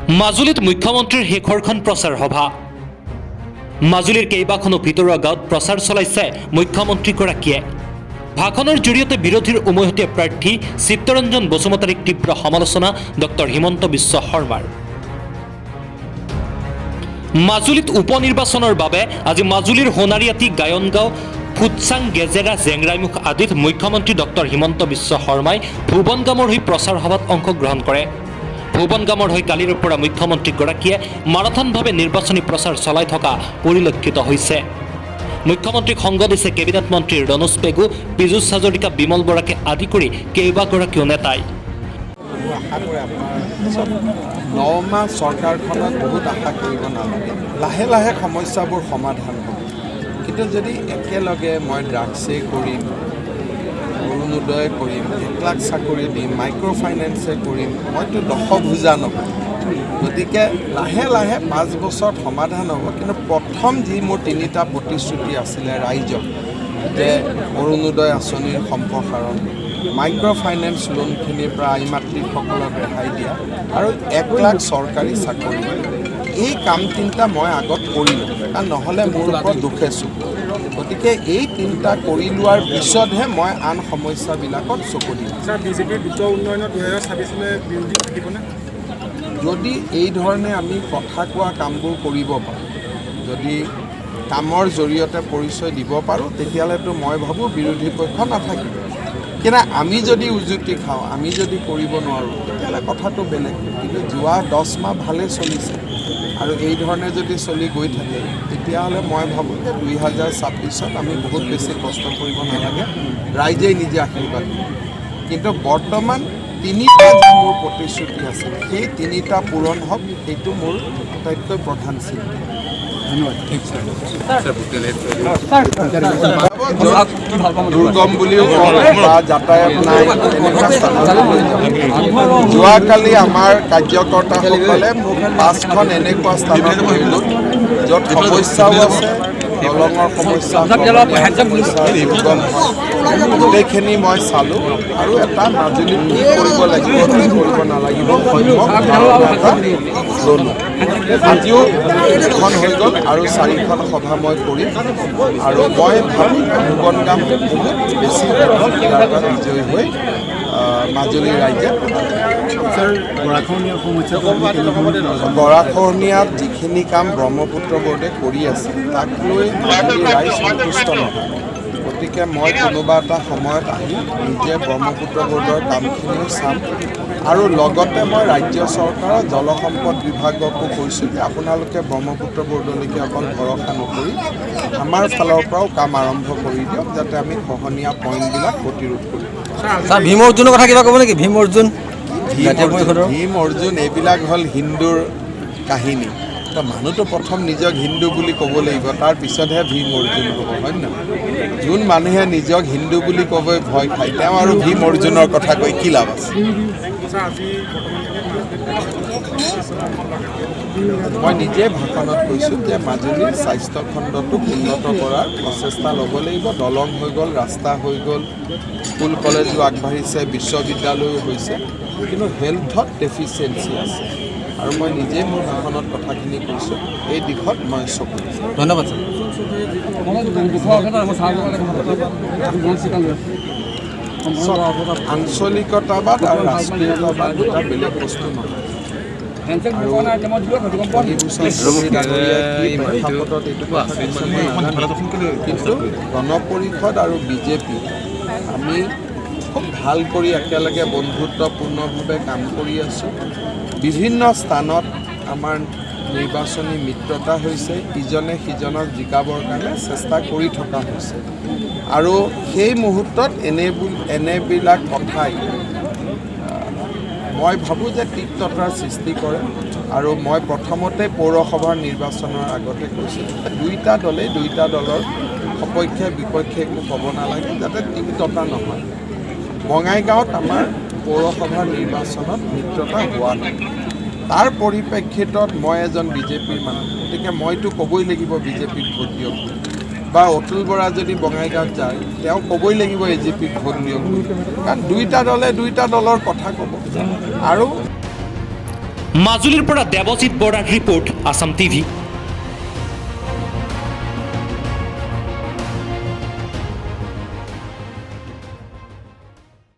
মাজুলীত মুখ্যমন্ত্ৰীৰ শেষৰখন প্ৰচাৰ সভা। মাজুলীৰ কেইবাখনো ভিতৰুৱা গাঁৱত প্ৰচাৰ চলাইছে মুখ্যমন্ত্ৰীগৰাকীয়ে। ভাষণৰ জৰিয়তে বিৰোধীৰ উমৈহতীয়া প্ৰাৰ্থী চিত্তৰঞ্জন বসুমতাৰীক তীব্ৰ সমালোচনা ডক্টৰ হিমন্ত বিশ্ব শৰ্মাৰ। মাজুলীত উপ নিৰ্বাচনৰ বাবে আজি মাজুলীৰ সোণাৰীআটী, গায়নগাঁও, ফুটচাং, গেজেৰা, জেংৰাইমুখ আদিত মুখ্যমন্ত্ৰী ডক্টৰ হিমন্ত বিশ্ব শৰ্মাই ভুৱনগামৰ হৈ প্ৰচাৰ সভাত অংশগ্ৰহণ কৰে। ভুৱনগামৰ হৈ কালিৰ পৰা মুখ্যমন্ত্ৰীগৰাকীয়ে মাৰাথনভাৱে নিৰ্বাচনী প্ৰচাৰ চলাই থকা পৰিলক্ষিত হৈছে। মুখ্যমন্ত্ৰীক সংগ দিছে কেবিনেট মন্ত্ৰী ৰণোজ পেগু, পীযুষ হাজৰিকা, বিমল বৰাকে আদি কৰি কেইবাগৰাকীও নেতাই। আশা কৰে আপোনাৰ 9 মাহ চৰকাৰখনত বহুত আশা কৰিব নালাগে। লাহে লাহে সমস্যাবোৰ সমাধান হ'ব। কিন্তু যদি একেলগে মই ড্ৰাগছেই কৰিম, অৰুণোদয় কৰিম, 1 লাখ চাকৰি দিম, মাইক্ৰ' ফাইনেন্সে কৰিম, মইতো দশভুজা নহয়। গতিকে লাহে লাহে 5 বছৰত সমাধান হ'ব। কিন্তু প্ৰথম যি মোৰ তিনিটা প্ৰতিশ্ৰুতি আছিলে ৰাইজক যে অৰুণোদয় আঁচনিৰ সম্প্ৰসাৰণ, মাইক্ৰ' ফাইনেন্স লোনখিনিৰ পৰা আই মাতৃসকলক ৰেহাই দিয়া আৰু 1 লাখ চৰকাৰী চাকৰি, এই কাম তিনিটা মই আগত কৰি ল'ম। কাৰণ নহ'লে মোৰ ওপৰত দোষে চুব। গতিকে এই তিনিটা কৰি লোৱাৰ পিছতহে মই আন সমস্যাবিলাকত চকু দিম। ছাৰ, বিজেপিৰ দ্ৰুত উন্নয়নত 2026লৈ বিৰোধী থাকিবনে? যদি এই ধৰণে আমি কথা কোৱা কামবোৰ কৰিব পাৰোঁ, যদি কামৰ জৰিয়তে পৰিচয় দিব পাৰোঁ, তেতিয়াহ'লেতো মই ভাবোঁ বিৰোধী পক্ষ নাথাকিব। কিন্তু আমি যদি উজুতি খাওঁ, আমি যদি কৰিব নোৱাৰোঁ, তেতিয়াহ'লে কথাটো বেলেগ। কিন্তু যোৱা 10 মাহ ভালেই চলিছে আৰু এই ধৰণে যদি চলি গৈ থাকে, তেতিয়াহ'লে মই ভাবোঁ যে 2026ত আমি বহুত বেছি কষ্ট কৰিব নালাগে, ৰাইজেই নিজে আশীৰ্বাদ দিব। কিন্তু বৰ্তমান তিনিটা যি মোৰ প্ৰতিশ্ৰুতি আছিল, সেই তিনিটা পূৰণ হওক, সেইটো মোৰ আটাইতকৈ প্ৰধান চিন্তা। য'ত দুৰ্গম বুলিও কওঁ বা যাতায়াত নাই, তেনেকুৱা স্থানলৈ লৈ যাম। যোৱাকালি আমাৰ কাৰ্যকৰ্তাসকলে মোক পাঁচখন এনেকুৱা স্থানত লৈ গ'ল য'ত সমস্যাও আছে, দলঙৰ সমস্যা, সমস্যা, দুৰ্গম হয়। গোটেইখিনি মই চালোঁ আৰু এটা মাজুলীত কি কৰিব লাগিব, কি কৰিব নালাগিব, সম্যক ধাৰণা এটা ল'লোঁ। আজিও এখন হৈ গ'ল আৰু চাৰিখন সভা মই কৰিম আৰু মই ভাবোঁ যে ভুৱনগাম বহুত বেছি ভোটত ইয়াৰ পৰা বিজয়ী হৈ মাজুলী ৰাইজে গৰাখহনীয়াত যিখিনি কাম ব্ৰহ্মপুত্ৰ বৰ্ডে কৰি আছে, তাক লৈ মাজুলী ৰাইজ সন্তুষ্ট নহয়। গতিকে মই কোনোবা এটা সময়ত আহি নিজে ব্ৰহ্মপুত্ৰ বৰ্ডৰ কামখিনিও চাম আৰু লগতে মই ৰাজ্য চৰকাৰৰ জলসম্পদ বিভাগকো কৈছোঁ যে আপোনালোকে ব্ৰহ্মপুত্ৰ বৰ্ডলৈকে অকল ভৰসা নকৰি আমাৰ ফালৰ পৰাও কাম আৰম্ভ কৰি দিয়ক, যাতে আমি খহনীয়া পইণ্টবিলাক প্ৰতিৰোধ কৰিব পাৰোঁ। ছাৰ, ভীম অৰ্জুনৰ কথা কিবা ক'ব নেকি? ভীম অৰ্জুন জাতীয় পৰিষদৰ ভীম অৰ্জুন এইবিলাক হ'ল হিন্দুৰ কাহিনী। তো মানুহটো প্ৰথম নিজক হিন্দু বুলি ক'ব লাগিব, তাৰ পিছতহে ভীম অৰ্জুন হ'ব, হয় নহয়? যোন মানুহে নিজক হিন্দু বুলি ক'বই ভয় খায়, তেওঁ আৰু ভীম অৰ্জুনৰ কথা কৈ কি লাভ আছে? ছাৰ, আজি বৰ্তমান মই নিজে ভাষণত কৈছোঁ যে মাজুলীৰ স্বাস্থ্য খণ্ডটোক উন্নত কৰাৰ প্ৰচেষ্টা ল'ব লাগিব। দলং হৈ গ'ল, ৰাস্তা হৈ গ'ল, স্কুল কলেজো আগবাঢ়িছে, বিশ্ববিদ্যালয়ো হৈছে, কিন্তু হেল্থত ডেফিচিয়েঞ্চি আছে আৰু মই নিজেই মোৰ ভাষণত কথাখিনি কৈছোঁ। এই দিশত মই চকু দিছোঁ। ধন্যবাদ ছাৰ। চাওক, আঞ্চলিকতাবাদ আৰু ৰাষ্ট্ৰীয়তাবাদ দুটা বেলেগ বস্তু নহয়। আৰু ফণীভূষণ চৌধুৰী ডাঙৰীয়াই কি প্ৰেক্ষাপটত এইটো কথা কৈছে মই নাজানো। কিন্তু গণ পৰিষদ আৰু বিজেপি আমি খুব ভাল কৰি একেলগে বন্ধুত্বপূৰ্ণভাৱে কাম কৰি আছোঁ। বিভিন্ন স্থানত আমাৰ নিৰ্বাচনী মিত্ৰতা হৈছে, ইজনে সিজনক জিকাবৰ কাৰণে চেষ্টা কৰি থকা হৈছে আৰু সেই মুহূৰ্তত এনেবিলাক কথাই মই ভাবোঁ যে তিক্ততাৰ সৃষ্টি কৰে। আৰু মই প্ৰথমতে পৌৰসভাৰ নিৰ্বাচনৰ আগতে কৈছিলোঁ, দুইটা দলেই দুইটা দলৰ সপক্ষে বিপক্ষে একো ক'ব নালাগে, যাতে তিক্ততা নহয়। বঙাইগাঁৱত আমাৰ পৌৰসভাৰ নিৰ্বাচনত মিত্ৰতা হোৱা নাই। তাৰ পৰিপ্ৰেক্ষিতত মই এজন বিজেপিৰ মানুহ, গতিকে মইতো ক'বই লাগিব বিজেপিক ভোট দিয়ক বুলি। বা অতুল বৰা যদি বঙাইগাঁৱত যায়, তেওঁ ক'বই লাগিব এজিপিক ভোট দিয়ক বুলি। কাৰণ দুইটা দলে দুইটা দলৰ কথা ক'ব আৰু মাজুলীৰ পৰা দেৱজিৎ বৰাৰ ৰিপৰ্ট, আছাম টিভি।